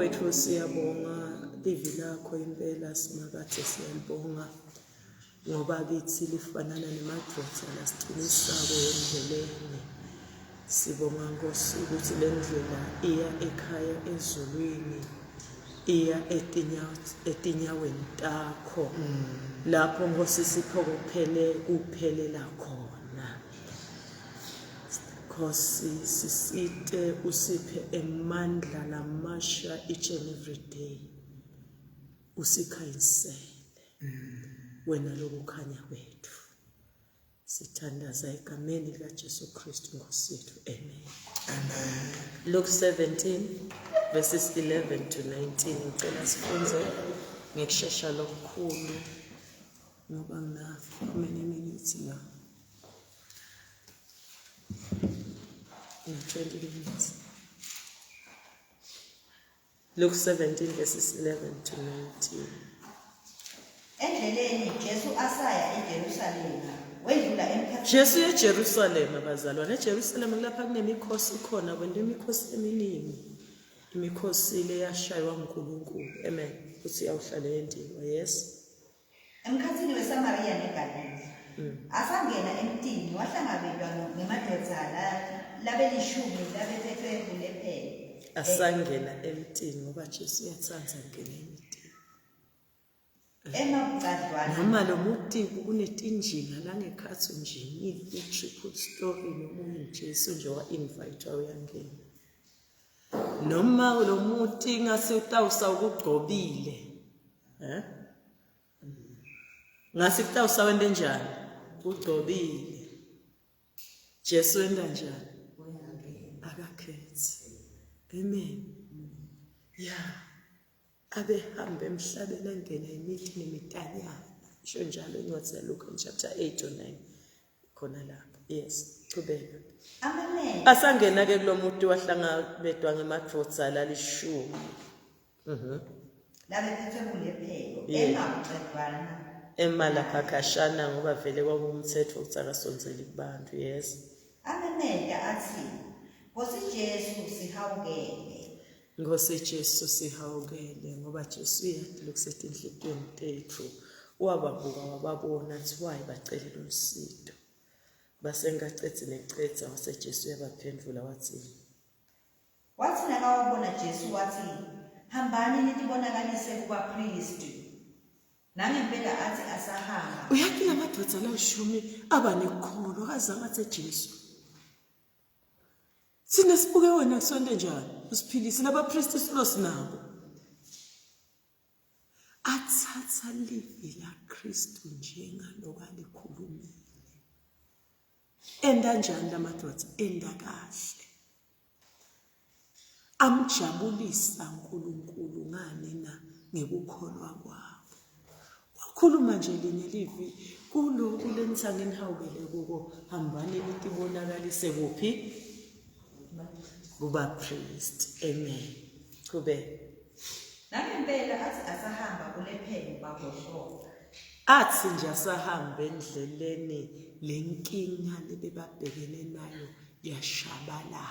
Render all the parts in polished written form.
wetfu siyabonga livi lakho impela simakadze siyalibonga ngoba kithi lifanana nemadvodza lasiqinisako endleleni. Sibonga Nkosi ukuthi le ndlela iya ekhaya ezulwini iya etinyaweni takho lapho Nkosi siphokophele kuphelela khona. Nkosi sisite usiphe emandla lamasha each and every day usikhanyisele wena lokukhanya kwethu sithandaza egameni likaJesu Kristu Nkosi yethu amen amen Luke 17 verses 11 to 19 ngicela sifunze ngekushesha lokukhulu ngoba ngina how many minutes la ngina 20 minutes Luke 17 verses 11 to 19. Endleleni Jesu asaya eJerusalema wedlula emkhathini Jesu eJerusalema bazalwane eJerusalema kulapha kunemikhosi khona kwenta imikhosi eminingi imikhosi leyashaywa uNkulunkulu amen futhi iyawuhlale yenziwa yes Emkhatsini weSamariya neGalile. Asangena emtini wahlangabetwa ngemadvodza labelishumi labephethwe bulephelo. Asangena emtini ngoba Jesu uyatsandza kungena emitini. Ema bucadlwana. Noma lo muti kunetinjinga langekhatsi unjingile i-triple story noma unguJesu nje wa-invite uyangena. Noma lo muti ngase utawusa ukugcobile. Eh? Ngase kutawusa wente njani? Ugcobile. Jesu wenta njani? Akakhethi. Amen. Yeah. Abehamba emhlabeni angena imithi nemitanyana. Isho njalo incwadi yaLuka chapter 8 or 9. Khona lapho. Yes, chubeka. Amen. Asangena ke kulomuti wahlangabetwa ngemadvodza lalishumi. Mhm. Labephethwe bulephelo Yeah. ema bucedwana. Ema lapha khashana ngoba vele kwakuwumthetho ukuthi akasondzeli kubantu. Yes. Amemeta athi, Nkosi Jesu sihawukele. Nkosi Jesu sihawukele ngoba Jesu uyati lokusetinhlitiyweni tetfu. Wababuka wababona athi why bacele lolusito. Basengacedzi necedza wase Jesu uyabaphendvula wathi Watsi nakawabona Jesu watsi, Hambani nitibonakalise kubaphristi. Nangempela atsi asahamba. Uyati lamadvodza lashumi aba nekukholwa akazange atse Jesu. Sine sibuke wena kusonte njani? Usiphilise labaphristi silo sinabo. Athatha livi laKristu njengaloko alikhulumile. Enda njani lamadvodza? Enda kahle. Amjabulisa uNkulunkulu ngani na ngekukholwa kwabo. Wakhuluma nje linye livi kuloku lenithange nihawukele kuko hambani nitibonakalise kuphi kubapriest. Amen. Chubeka. Nangempela athi asahamba kulephelo bagohloka. Athi nje asahamba endleleni lenkinga lebebabhekene nayo yashabalala.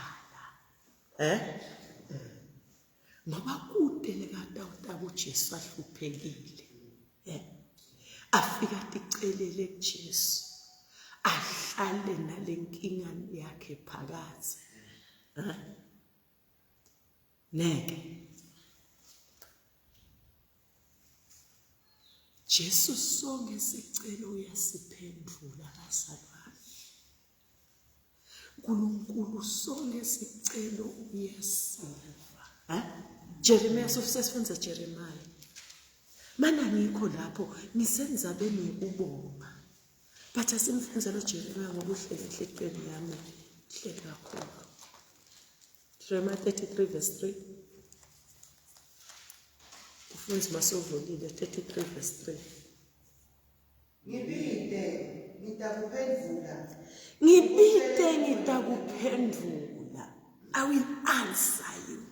Eh? Ngoba kude lekatawuta kuJesu ahluphekile. Eh? Afika aticelele kuJesu. Ahlale nalenkinga yakhe phakathi. Eh? Neke. Jesu sonke sicelo uyasiphendula bazalwane. uNkulunkulu sonke sicelo uyasiva. Eh? Jeremiah sesifundza Jeremiah. Mana ngikho lapho ngisenzabeni yokubonga. But asimfunze lo Jeremiah ngoba uhleli enhlitiyweni yami hleli kakhulu. Jeremiah 33 verse 3. Ufunze masovulile 33 verse 3. Ngibite ngitakuphendvula. Ngibite ngitakuphendvula. I will answer you.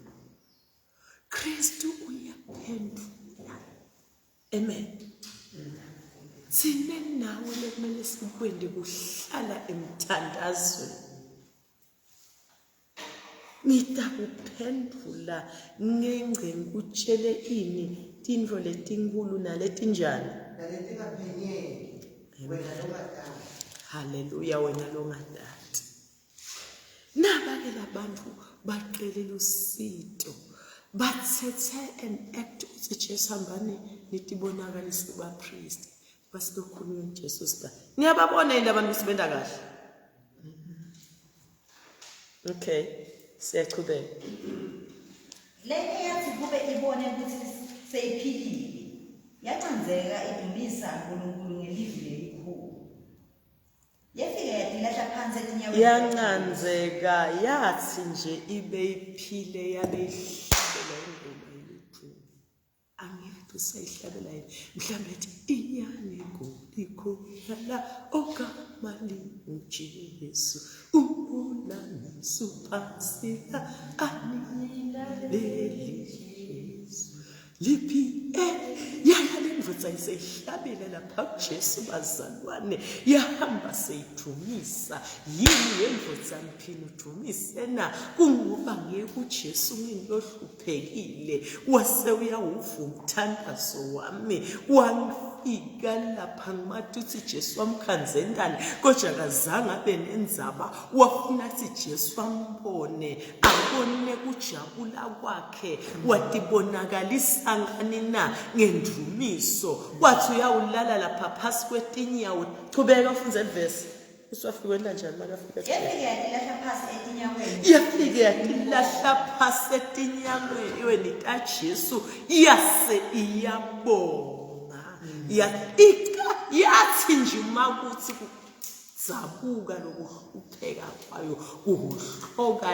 Kristu uyaphendvula. Amen. Thina nawe lekumele sikwende kuhlala emthandazweni. Ngitakuphendvula ngengce ngikutshele ini tintfo letinkulu naletinjani. Naletingaphenyeki wena longatati. Haleluya wena longatati. Naba-ke labantu bacele lusito bathethe an act ukuthi Jesu hambani nitibonakalise kubapristi basilokhulunywa Jesu sida niyababona yini labantu ukuthi benta kahle okay siyachubeka Lenye yathi kube ibone ukuthi seyiphilile yancandzeka idumisa uNkulunkulu ngelivi lelikhulu. Yafika yatilahla phansi etinyaweni. Yancandzeka yathi nje ibe iphile yabe ihlabela ingoma yelithuna. Angeke usayihlabela yini mhlawumbe ethi inyane kulikhona la ogama linguJesu ubonanisu phansi la anilaleli Jesu liphi eh yaya lendvodza iseyihlabela lapha kuJesu bazalwane yahamba seyidumisa yini yendvodza mphini udumise na kungoba ngeke uJesu ngini lohluphekile wase uyawuva umthandazo wami wangifika lapha ngimati uthi Jesu wamkhanze ndani kodwa akazange abe nendzaba wafuna ukuthi Jesu ambone abone kujabula kwakhe watibonakalisa ngani na ngendumiso kwathi uyawulala lapha phasi kwetinyawo chubeka ufunze livesi uswafika wenta njani makafika Yafike yatilahla phasi etinyaweni. Yafike yatilahla phasi etinyaweni taJesu yase iyabonga ya yathi nje uma kuthi Zabuka lokuhlupheka kwayo kuhohloka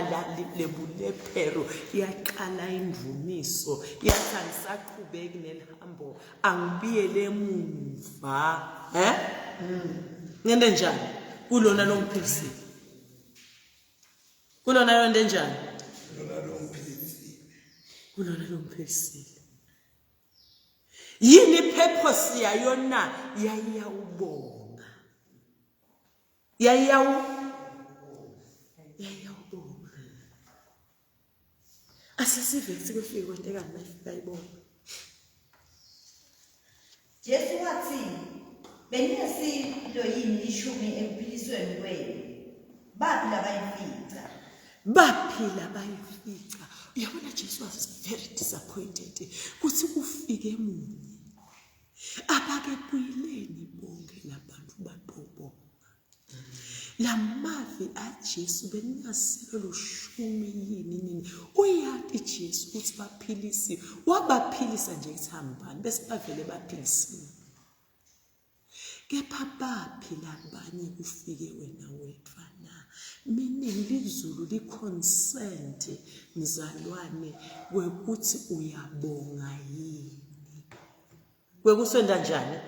lebulephero yaqala indumiso yathi angisaqhubeki nelihambo angibuyele emuva eh ngente njani kulona longiphilisile kulona lonto enjani kulona longiphilisile kulona longiphilisile Yini ipurpose yayo na? Yayiyawubonga. Yayiyawu Yayiyawubonga. Asesive kuthi kufike kwentekani mayifika ibonga. Jesu wathi, Beningesilo yini ishumi ekuphilisweni kwenu? Baphi labayimfica? Baphi labayimfica? Uyabona Jesu was very disappointed kuthi kufike munye. Abakebuyeleni bonke labantu batobonga. Lamavi aJesu beningasilo lushumi yini nini? Uyati Jesu ukuthi baphilisiwe. Wabaphilisa nje kuthi hambani bese bavele baphilisiwe. Kepha baphi labanye kufike wena wedwa na? Meaning lizulu li-concerned mzalwane kwekuthi uyabonga yini. Kwekuswenta njani?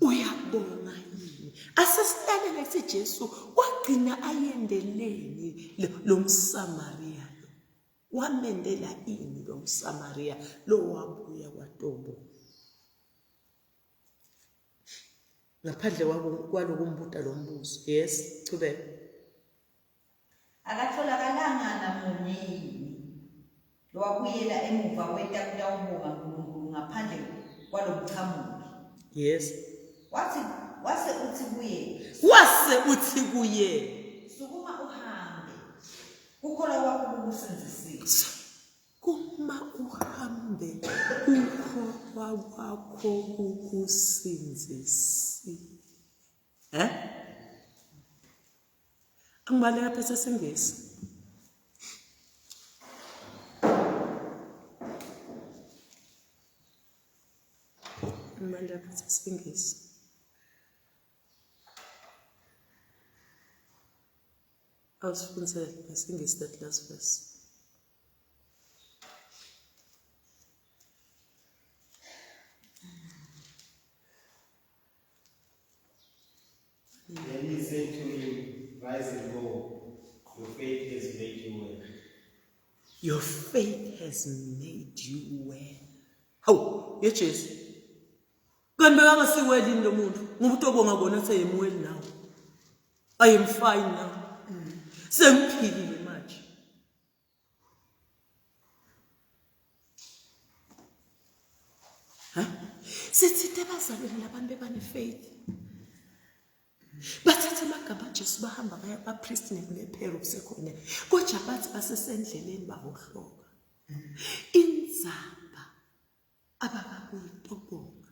Uyabonga yini? Asesilalele kuthi Jesu wagcina ayendeleni lo mSamariya lo. Wamendela ini lo mSamariya lo wabuya kwatobo? Ngaphandle kwalokumbuta lo mbuzo. Yes, chubeka. Akatholakalanga namunye yini lowabuyela emuva weta kutawubonga Nkulunkulu ngaphandle kwalomchamuki? Yes. Wathi wase uthi kuye, Wase uthi kuye, sukuma uhambe, kukholwa kwakho kukusindzisile. Kuma uhambe kukholwa kwakho kukusindzisile. Eh? Angibaleka phethe singisi. Angibaleka phethe singisi. Awusifundzele ngesingisi that last verse. Then he said to him, Rise and go. Your faith has made you well. Your faith has made you well. Hawu, ye Jesu. Kanti bekangasiweli yini lo muntu? Ngoba utobonga kona athi I am well now. I am fine now. Sengiphilile manje. Sithinte abazalwane labantu bebane-faith. Bathatha amagama aJesu bahamba baya kubapristi nekulephero kusekhona. Kodwa bathi basesendleleni bahohloka. Inzaba abakakuyitobonga.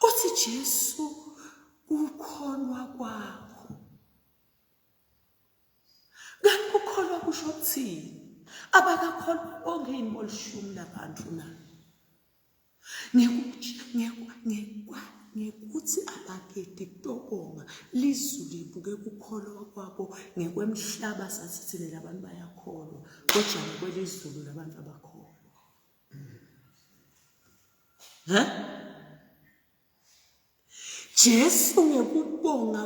Uthi Jesu kukholwa kwakho. Kanti kukholwa kusho ukuthini? Abakakholwa bonke yini bolishumi labantu na? Ngekuthi abaketi kutobonga lizulu libuke kukholwa kwabo ngekwemhlaba sathi thina labantu bayakholwa kodwa ngekwelizulu labantu abakholwa. Ha? Jesu ngekubonga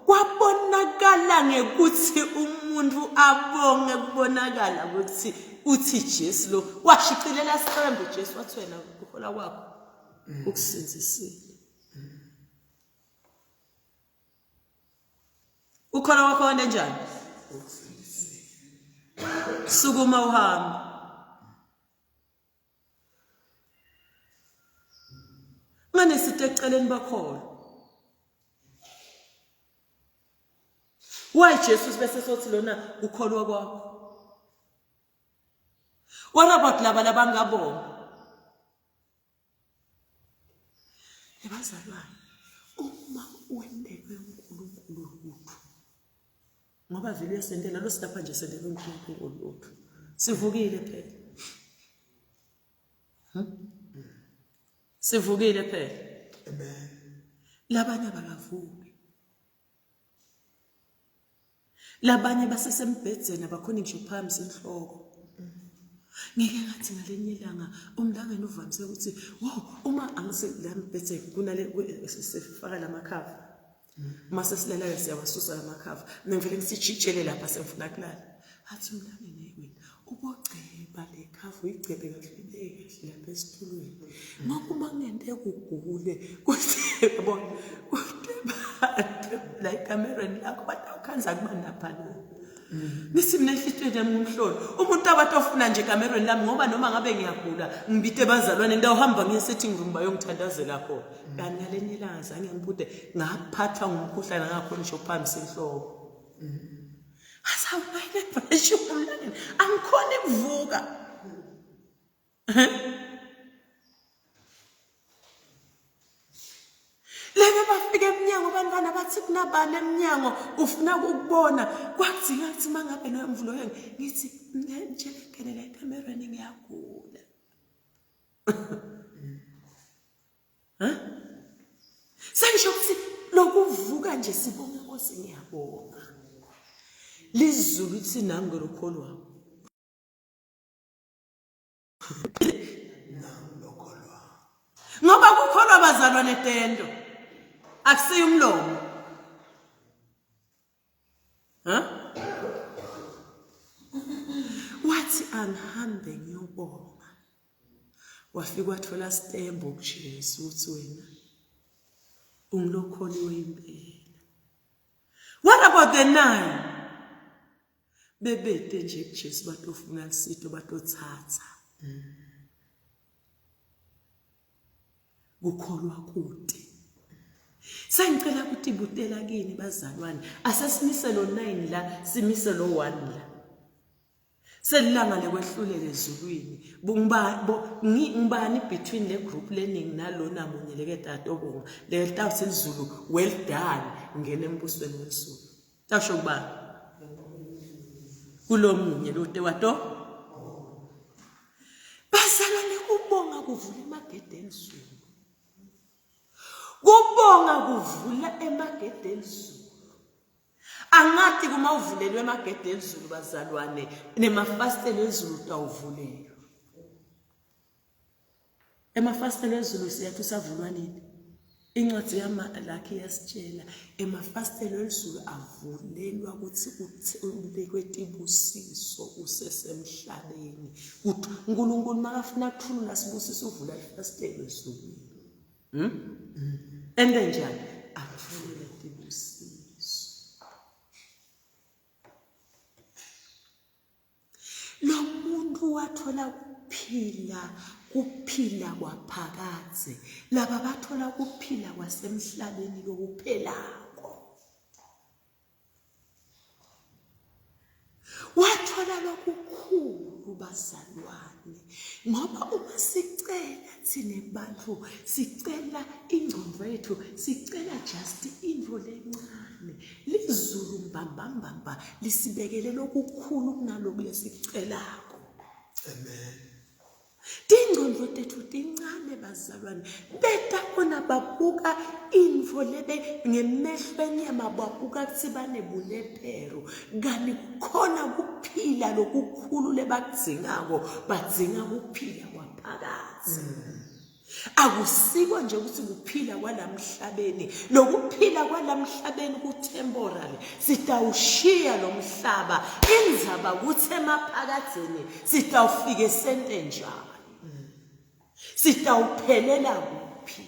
kwabonakala ngekuthi umuntu abonge kubonakala ukuthi uthi Jesu lo washicilela siqembu Jesu wathi wena kuhola kwakho ukusinzisile. Ukhona kwakho wande njani? Sukuma uhambe. Ngane sithi eceleni bakholwa. Why Jesu bese sothi lona ukholwa kwakho? What about laba labangabonga? Ebazalwane, uma wendelwe uNkulunkulu lutho ngoba vele uyasendela lo silapha nje sendela uNkulunkulu lutho sivukile phela hmm? Sivukile phela Amen. Labanye abakavuki Labanye basesembhedzeni abakhoni ngisho ukuphakamisa inhloko. Ngike ngathi ngalinye ilanga umlangeni uvamise ukuthi wow uma angise la mbhedze kunale sifaka lamakhava. Uma sesilala siyawasusa lamakhava. Mina ngivele ngisijijele lapha sengifuna kulala. Athi umlangeni wena ubogceba le khava uyigcebe kahle ibeke kahle lapha esitulweni. Ngoba uma kungenteka ugule kuthi yabona kuthi la ekamereni lakho batawukhanza kuba napha lo. Ngithi mina enhlitiyweni yami ngumhlolo. Umuntu abantu ofuna nje ekamerweni lami ngoba noma ngabe ngiyagula ngibite bazalwane ngitawuhamba ngiye sitting room bayongithandazela khona. Kanti ngalenye ilanga zange ngibude ngaphathwa ngumkhuhlane ngakhona ngisho ukuphakamisa inhloko. Asawumayile pressure umlangeni angikhoni kuvuka. Lebe bafika emnyango abantwana bathi kunabani emnyango ufuna ukubona kwakudinga ukuthi uma ngabe loyo mvulo loyo ngithi ngitshele ngenela ekamerweni ngiyagula. Huh? Sengisho ukuthi lokuvuka nje sibonge Nkosi ngiyabonga. Lizulu lithi nami ngilokholwa. Ngoba kukholwa bazalwane tendo. Akusiyo umlomo. Ha? Wathi angihambe ngiyobonga. Wafika wathola stembo kuJesu uthi wena ungilokholiwe impela. What about the nine? Bebede nje kuJesu batofuna lisito batothatha. Kukholwa kude. Sengicela ukuthi butela kini bazalwane asesimise lo 9 la simise lo 1 la. Selilanga lekwehlulela ezulwini. Ngubani between le group leningi nalona munye leke tatobonga. Le tawuthi lizulu well done ngena embusweni wezulu. Tasho kubani? Kulomunye lo tewato. Bazalwane kubonga kuvula emagede ezulu. Kubonga kuvula emagede ezulu. Angathi kuma uvulelwe emagede ezulu bazalwane nemafasitelo ezulu utawuvulelwa. Emafasitelo ezulu siyathi usavulwa nini? Incwadi yaMalaki iyasitshela emafasitelo ezulu avulelwa ukuthi ubekwe tibusiso usesemhlabeni. Uthi uNkulunkulu makafuna kuthulula sibusiso uvula ifasitelo ezulwini. Hmm? Ente njani? Athulule tibusiso. Lo muntu wathola ukuphila. kuphila kuphila kwaphakadze laba bathola kuphila kwasemhlabeni lokuphelako Wathola lokukhulu bazalwane ngoba uma sicela thina bantu sicela ingqondo yethu sicela just into lencane lizulu mbambambamba lisibekele lokukhulu kunaloku lesicelako Amen. Tingcondvo tetfu tincane bazalwane beta khona babuka intfo lebe ngemehlo enyama babuka kutsi banebulephero kani kukhona kuphila lokukhulu lebakudzingako badzinga kuphila kwaphakadze mm. Akusiko nje ukuthi kuphila kwalamhlabeni, lokuphila kwalamhlabeni ku-temporary. Sitawushiya lo mhlaba, indzaba kutsi emaphakadzeni sitawufike sente njani? Sitawuphelela kuphi?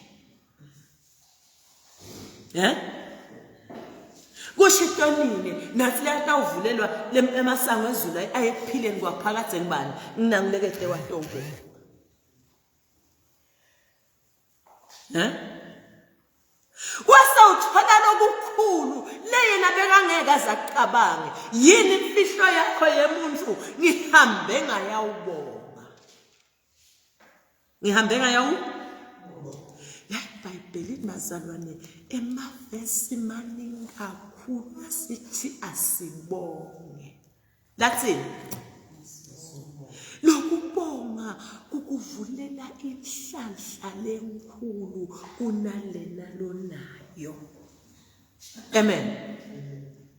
Eh? Kusho itonini nathi liyatawuvulelwa emasango ezulu aye ekuphileni kwaphakadze ngibani? Nginangilekete watowubona. Eh? Wase uthola lokukhulu le yena bekangeke aze acabange. Yini imfihlo yakho yemuntu? Ngihambe ngayawubonga. Ngihambe ngayawu La iBhayibheli bazalwane emavesi maningi kakhulu asithi asibonge. Lathini? Lokubonga kukuvulela inhlanhla lenkulu kunalena lonayo. Amen.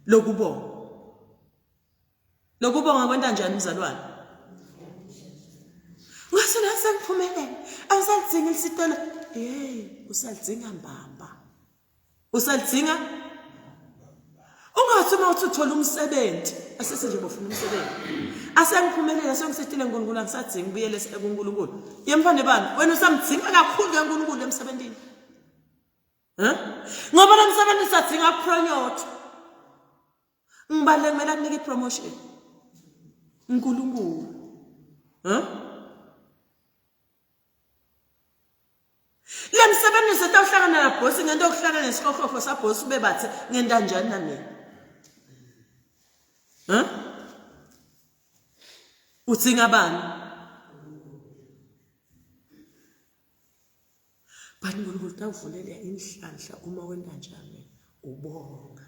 Lokubonga. Lokubonga kwenta njani mzalwane? Ngasona sengiphumelele. Angisalidzingi lisitolo. Hey, usalidzinga mbamba. Usalidzinga? Ungathi uma uthi uthola umsebenzi, asese nje bofuna umsebenzi. Asengiphumelele sengisetile uNkulunkulu angisadzingi ubuyele kuNkulunkulu. Yemfane bani? Wena usamdzinga kakhulu ke uNkulunkulu emsebenzini. Huh? Ngoba lo msebenzi usadzinga kupromotwa. Ngibale kumele akunike ipromotion. uNkulunkulu. Huh? Le msebenzi setawuhlangana nabhosi ngento yokuhlangana nesihohoho sabhosi ube bathe ngenta njani na mina? Huh? Udzinga bani? But uNkulunkulu utakuvulela inhlanhla uma wenta njani ubonga.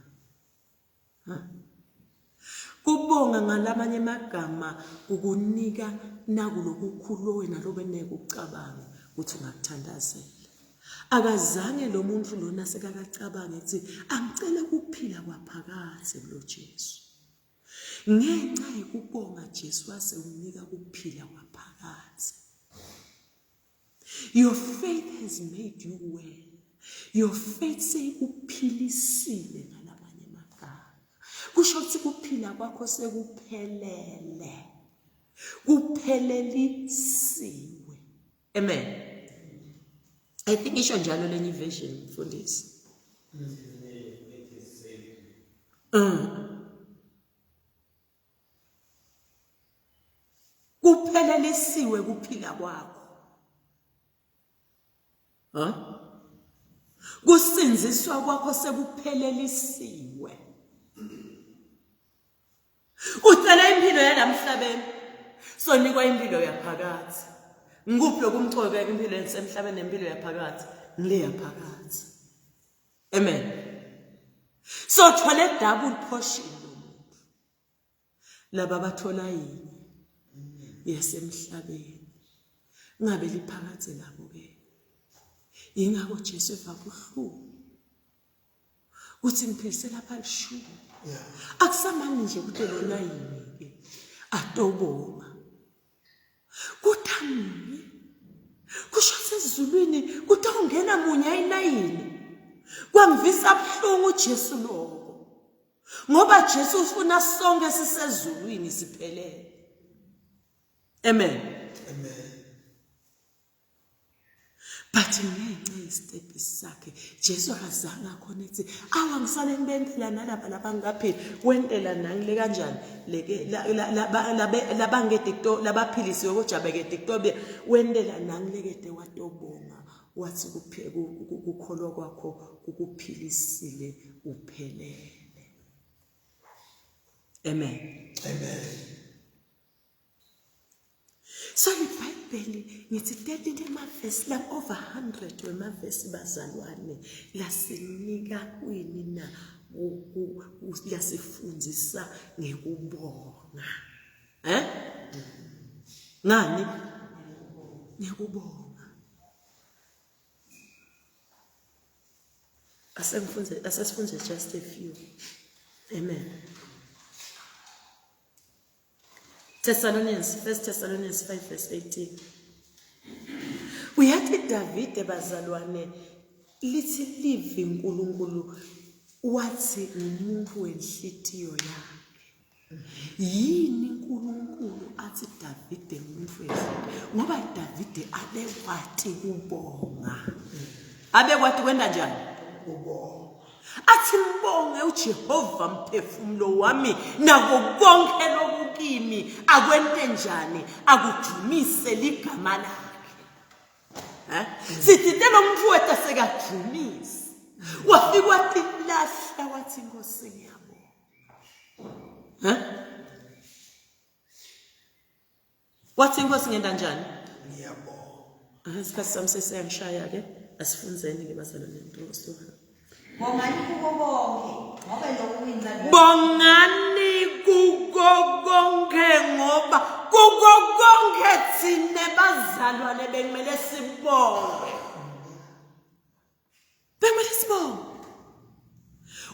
Kubonga ngalamanye amagama kukunika naku lokukhulu wena lobeneke ukucabanga ukuthi ungakuthandazela. Akazange lo muntu lona sekakacabange ukuthi angicela ukuphila kwaphakadze kulo Jesu. Ngenxa yokubonga Jesu wase unika ukuphila kwaphakadze. Your faith has made you well. Your faith seyikuphilisile ngalamanye amagama. Kusho ukuthi kuphila kwakho sekuphelele. Kuphelelisiwe. Amen. I think isho njalo lenye version mfundisi. Kuphelelisiwe kuphila kwakho. Ha? Kusinziswa kwakho sekuphelelisiwe. Ucela impilo yalamhlabeni. Sonikwa impilo yaphakathi. Ngikuphi lokumcoka impilo yasemhlabeni nempilo yaphakathi? Ngile yaphakathi. Amen. Sothole double portion lo muntu. Laba bathola yini yasemhlabeni. Ngabe liphakadze labo ke. Yingakho Jesu eva buhlungu. Kuthi ngiphilisela abalishumi. Akusamani nje ukuthi lona yini ke. Atobonga. Kuthamunye kusho sezulwini kutawungena munye ayilayini kwamvisa buhlungu uJesu lokho ngoba Jesu ufuna sonke sisezulwini siphelele amen Amen. But ngenxa ngesitebhisi sakhe. Jesu akazange akhona ethi awa ngisale ngibentela nalaba labangaphili wentela nangile kanjani leke labangede kuto labaphilisiwe kodwa bekede kutobe wentela nangilekede watobonga wathi kukholwa kwakho kukuphilisile uphelele. Amen. Amen. So iBhayibheli ngithi 13 emavesi la over 100 wemavesi bazalwane lasinika kwini na lasifundisa ngekubonga. Eh? Ngani? Ngekubonga. Asengifunze asesifunze just a few. Amen. Thessalonians, 1 Thessalonians 5 verse 18. Uyathi Davide bazalwane lithi livi uNkulunkulu wathi ngumuntu wenhlitiyo yakhe. Yini uNkulunkulu athi Davide ngumuntu wenhlitiyo? Ngoba Davide abekwati kubonga. Abekwati kwenda njani? Kubonga. Athi mbonge uJehova mphefumulo wami nako konke lokukimi akwente njani akudumise ligama lakhe. Eh? Sithi lo muntu wethu sekadumisa. Wafika watilahla wathi Nkosi ngiyabonga. Eh? Wathi inkosi ngenda njani? Ngiyabonga. Isikhathi sami sesiyangishaya ke. Asifunzeni ke bazalwane inkosi yohamba. Bongani kuko konke ngoba lokhu kuyintsando. Bongani kuko konke ngoba kuko konke thina bazalwane bekumele sibonge. Bekumele sibonge.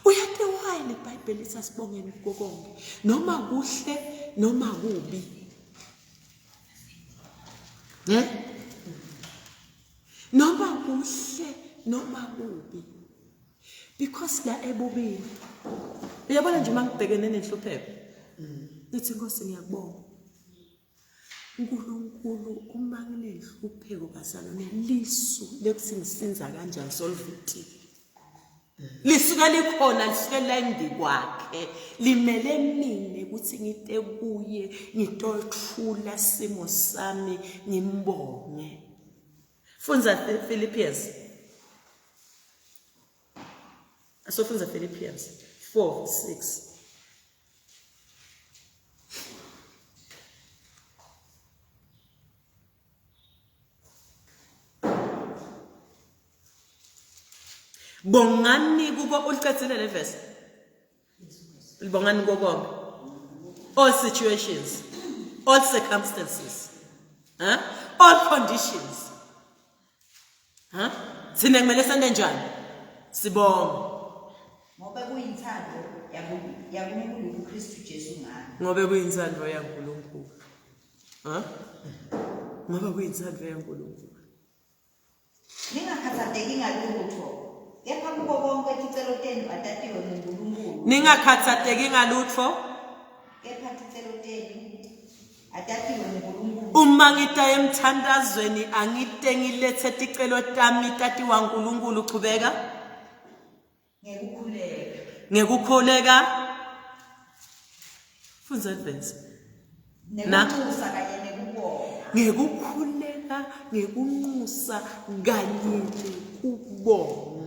Uyati why leBhayibheli lithi asibongeni kuko konke noma kuhle noma kubi. Ne? Noma kuhle noma kubi. Because la ebubini. Uyabona nje uma ngibhekene nenhlupheko. Ngithi Nkosi ngiyakubonga. uNkulunkulu uma nginenhlupheko bazalwane lisu lekuthi ngisinza kanjani solivutile lisuke likhona lisuke layimbi kwakhe limele mina ukuthi ngite kuye ngitothula simo sami ngimbonge funza Philippians asofunza Philippians 4 6 Bongani kuko ulicedzile le verse. Libongani kuko konke. All situations, all circumstances, huh? All conditions. Ha? Thina kumele sente njani? Sibonge. Ngoba kuyinthando yakuNkulunkulu kuKristu Jesu ngami. Ngoba kuyinthando yaNkulunkulu. Ha? Ngoba kuyinthando yaNkulunkulu. Ningakhathazeki ngalutho. Kepha kuko konke ticelo tenu atatiwe nguNkulunkulu. Ningakhathazeki ngalutho. Kepha ticelo tenu atatiwe nguNkulunkulu. Uma ngita emthandazweni angite ngilethe ticelo tami tatiwa uNkulunkulu chubeka. Ngekukhuleka. Ngekukhuleka. Fundza advance. Nekunxusa kanye nekubonga. Ngekukhuleka, ngekunxusa kanye nekubonga.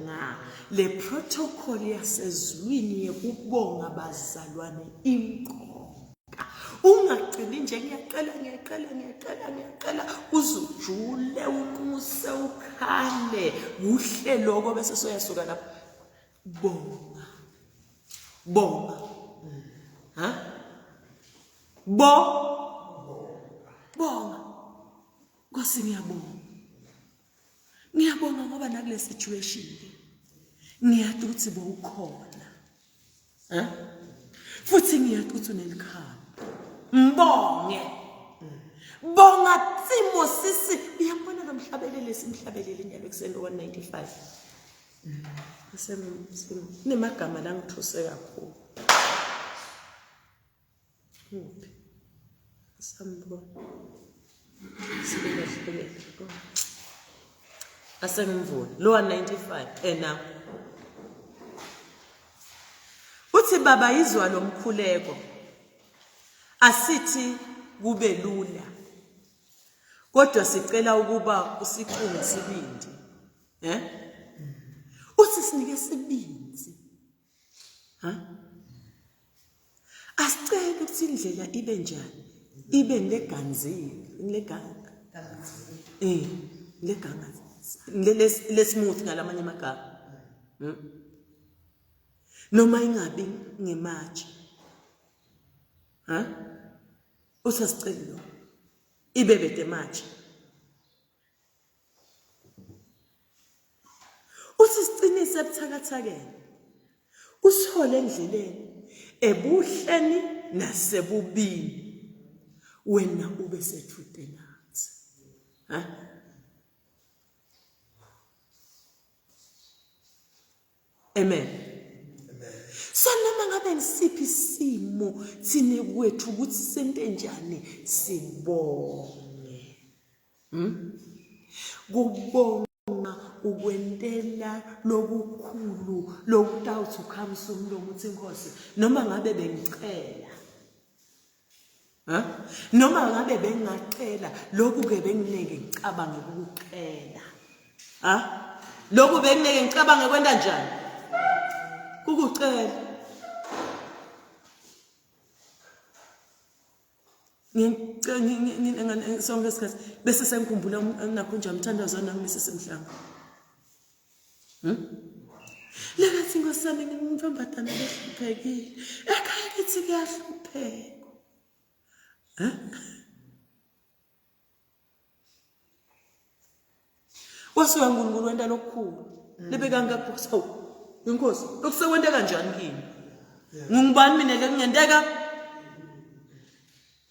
Le protocol yasezulwini yekubonga bazalwane imqoka. Ungagcini nje ngiyacela ngiyacela ngiyacela ngiyacela uzujule unxuse ukhale kuhle lokho bese soyasuka lapho. Bonga. Bonga. Ha? Bo Bonga. Nkosi ngiyabonga. Ngiyabonga ngoba nakule situation le ngiyati ukuthi bowukhona. Eh? Futhi ngiyati ukuthi unelikhamba. Mbonge. Bonga Tsimo sisi uyambona lo mhlabeleli simhlabeleli nyalo ekuseni 195. Kunemagama la ngithuse kakhulu. Uphi? Sambona. Sibeka sibeka. Asengimvule lo 95 ena. Uthi baba izwa lomkhuleko. Asithi kube lula. Kodwa sicela ukuba usiqunge isibindi. Eh? Uthi sinike isibindi. Ha? Asicele ukuthi indlela ibe njani? Ibe ngileganzile, ngileganga. Eh, ngileganga. Le smooth ngalamanye amagama. Hmm? Noma ingabi ngematshe. Ha? Usasiceli lo. Ibe bede matshe. Uthi siqinise ebuthakathakeni. Usihole endleleni ebuhleni nasebubini. Wena ube sethute nathi. Ha? Amen. So noma ngabe ngisiphi isimo thine kwethu ukuthi sente njani sibonge. Hmm? Kubonga ukwentela lokukhulu lokutawuthi ukhamisa umlomo uthi inkosi noma ngabe bengicela Ha? Noma ngabe bengingacela lokhu ke bengineke ngicabange ukucela. Ha? Lokhu bengineke ngicabange kwenta njani? Kukucela. Ngicela sonke isikhathi bese sengikhumbula nakho nje umthandazo nami sisemhlanga. Hmm? Lekathi inkosi yami ngimntombazana behluphekile. Ekhaya kithi kuyahluphekwa. Eh? Wasuka uNkulunkulu wenta lokukhulu. Libe kangaka hawu. Inkosi, lokusekwente kanjani kimi? Ngingubani mina ke kungenteka?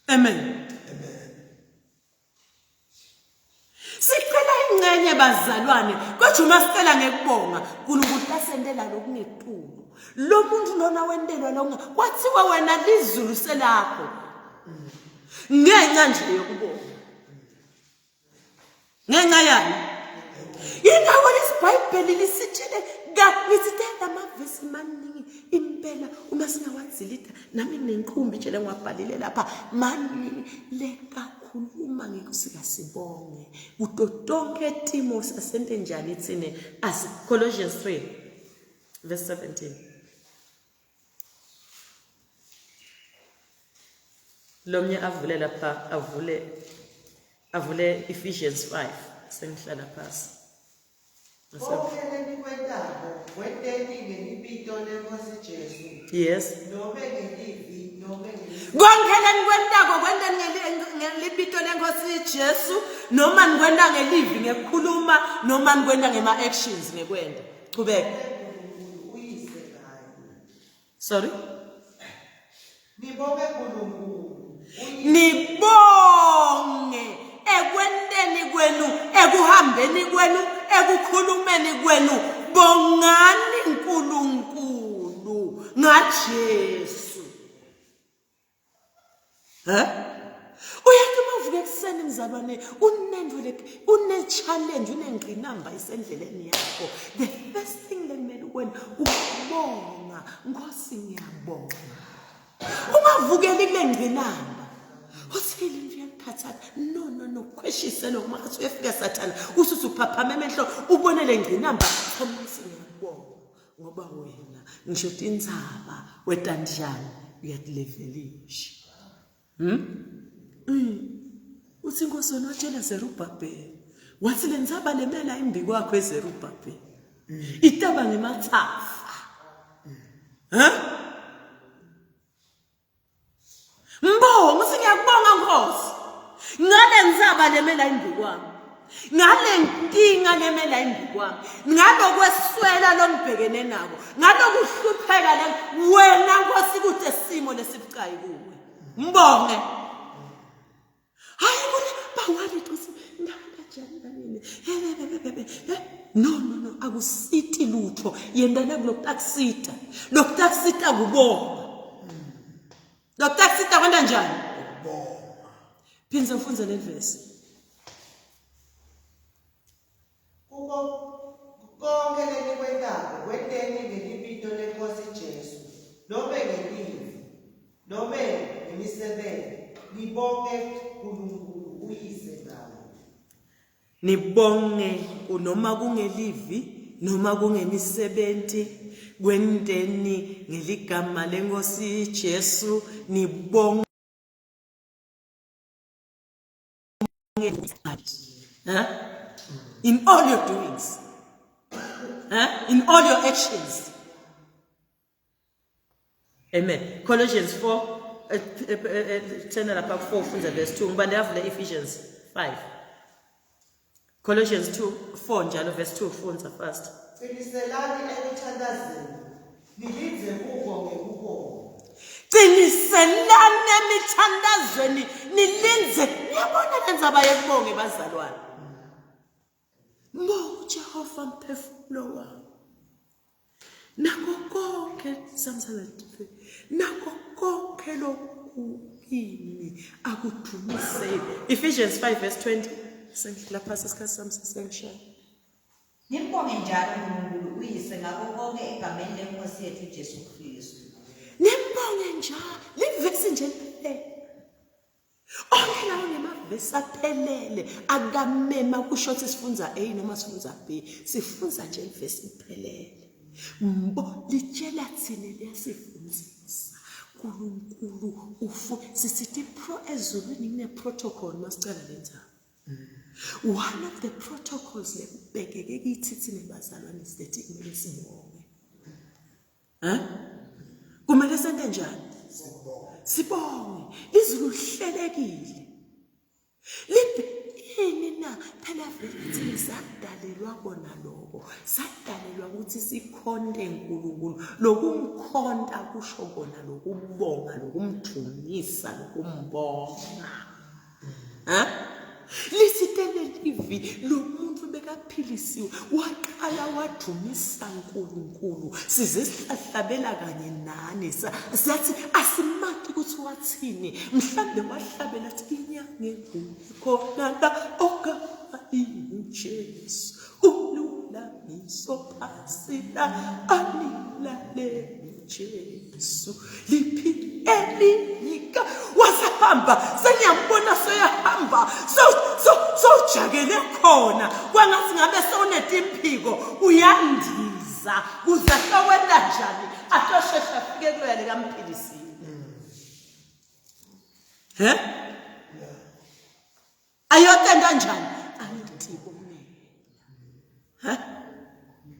Amen. Sicela ingcenye bazalwane kodwa uma sicela ngekubonga uNkulunkulu tasentela lokungetulu. Lo muntu lona wentelwa longa kwathiwa wena lizulu selakho. Ngenxa nje yokubonga. Ngenxa yani? Yingakho lesibhayibheli lisitshele ka ngithi amavesi maningi impela uma singawadzilida nami nginenqumbi nje lengiwabhalile lapha maningi lekakhuluma ngekusika sibonge kuto tonke timo sasente njani thine as Colossians 3 verse 17 lomnye avule lapha avule avule Ephesians 5 sengihlala phasi Konke lenikwentako kwenteni ngelibito leNkosi Jesu. Yes. Nobe ngelivi nobe ngelivi. Konke lenikwentako kwenteni ngelibito leNkosi Jesu noma nikwenta ngelivi ngekukhuluma noma nikwenta ngema actions ngekwenta. Chubeka. Nkulunkulu uyise ngaye. Sorry. Nibonge Nkulunkulu. Nibonge ekwenteni kwenu, ekuhambeni kwenu, ekukhulumeni kwenu. Bongani uNkulunkulu ngaJesu. He? Uyathi uma uvuka ekuseni mzalwane unento le une-challenge unengqinamba isendleleni yakho. The first thing lekumele ukwenza ukubonga. Nkosi ngiyabonga. Ungavukeli kule ngqinamba. Uthi le nto iyangikhathaza. No no no khweshise lokho makathi uyafika sathana usuthi uphaphama emehlo ubone le ngqinamba. Nkosi ngiyabonga. Ngoba wena ngisho tintsaba wetanjani uyatilevelisha. Hmm? Mm. Uthi inkosi wena watshela Zerubhabheli. Wathi le ntsaba lemela imbi kwakho eZerubhabheli. Itaba ngemathafa. Huh? Mbonga uthi ngiyakubonga Nkosi. Ngale ntsaba lemela imbi kwami. Ngale nkinga lemela imbi kwami. Ngalokweswela longibhekene nako. Ngalokuhlupheka le wena Nkosi kude simo lesibucayi kuwe. Mbonge. Hayi bona bawali ukuthi kanjani kanini. No no no akusiti lutho. Yendana kulokutasita. Lokutasita kubonga. Lokutasita kwenta njani? Phindze ufunze le verse. Kuko Kuko konkhe lenikwentako kwenteni ngelibito leNkhosi Jesu, nobe ngelivi, nobe ngemisebenti, nibonge Nkulunkulu uYise ngaye. Nibonge noma kungelivi noma kungemisebenti kwenteni ngeligama leNkhosi Jesu nibonge Huh? In all your doings. Huh? In all your actions. Amen. Colossians 4 10 lapha 4 fundza verse 2 ngibande yavula Ephesians 5. Colossians 2 4 njalo verse 2 fundza fast. Qiniselani ekuthandazeni, nilindze kuko ngekubonga. Qiniselani emithandazweni nilindze. Niyabona le ndzaba yekubonga bazalwane. Mbonga uJehova mphefumulo wami. Nako konke samsala nako konke lokukimi akudumise. Ephesians 5 verse 20. Sengilapha sesikhathi sami sesengishaya. Nimbonge njalo uNkulunkulu uYise ngakho konke egameni leNkosi yethu Jesu Kristu. Nimbonge njalo livesi nje liphelele. Onke lawo ngemavesi aphelele akamema kusho ukuthi sifunza A noma sifunza B. Sifunza nje ivesi iphelele. Mbo litshela thina liyasifundisa. uNkulunkulu ufu sisithi pro ezulwini kune protocol masicala lendzaba. One of the protocols lekubhekeke kithi thina bazalwane sithi kumele sibonge. Eh? Kumele sente njani? Sibonge. Lizulu lihlelekile. Libhe ini na phela vele thina sadalelwa kona lokho. Sadalelwa ukuthi sikhonte uNkulunkulu. Lokumkhonta kusho kona lokubonga, lokumdumisa, lokumbonga. Ha? Lithi telelivi lo muntu bekaphilisiwe waqala wadumisa uNkulunkulu size sihlahlabela kanye nani sathi asimati ukuthi wathini mhlambe wahlabela athi inyanga enkulu khona la ogama inguJesu ululamiso phasi la anilaleli Jesu liphi elinika wasahamba sengiyambona soyahamba sowujakele khona kwangathi ngabe sewunetimphiko uyandiza kuze ahlokwenza njani atosheshe afike kuloya lekamphilisile he ayotenda njani ayotibongela he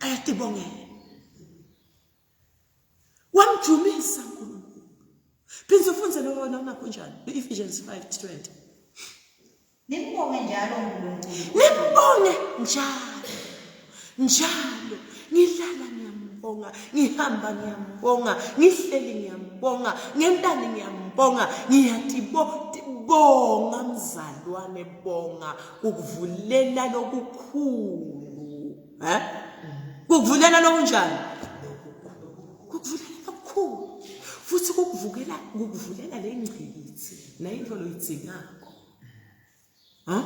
ayatibongela wamjumisa uNkulunkulu phinde ufunze lo wona unakho njani i-Ephesians 5:20 Nimbonge njalo uNkulunkulu. Nimbonge njalo. Njalo ngilala ngiyambonga, ngihamba ngiyambonga, ngihleli ngiyambonga, ngentani ngiyambonga, ngiyatibonga mzalwane bonga ukuvulela lokukhulu. Eh? Kukuvulela lokunjani? Kukuvulela lokukhulu. Futhi kukuvukela kukuvulela le ngqikithi nayinto loyidzingako. Ha?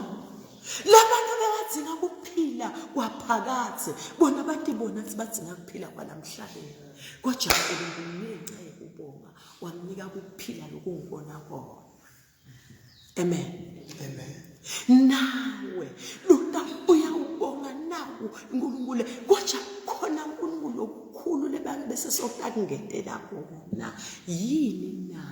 Labantu bebadzinga kuphila kwaphakadze bona batibona ukuthi badzinga kuphila kwalamhlabeni. Kodwa uNkulunkulu ngenxa yokubonga wamnika kuphila lokungikona kona. Amen. Amen. Nawe lona uyawubonga nawu uNkulunkulu kodwa khona uNkulunkulu okukhulu lebake bese sokutakungentela kona yini na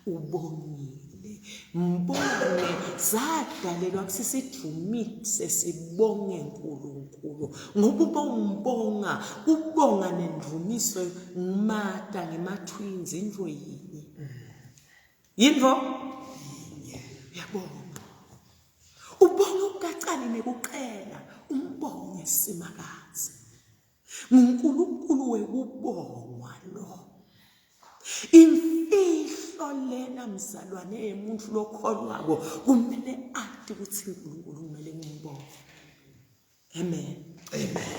ubongile mbonge sadalelwa ukuthi sidumise sibonge uNkulunkulu ngoba uma umbonga ubonga nendumiso ngimata ngema-twins into yinye Yinvo? Uyabonga. Ubonga ukukacali nekuqela, umbonge Simakazi. NguNkulunkulu wekubongwa lo. Imfihlo lena mzalwane yemuntu lokholwako kumele ati ukuthi uNkulunkulu kumele ngimbonge. Amen. Amen.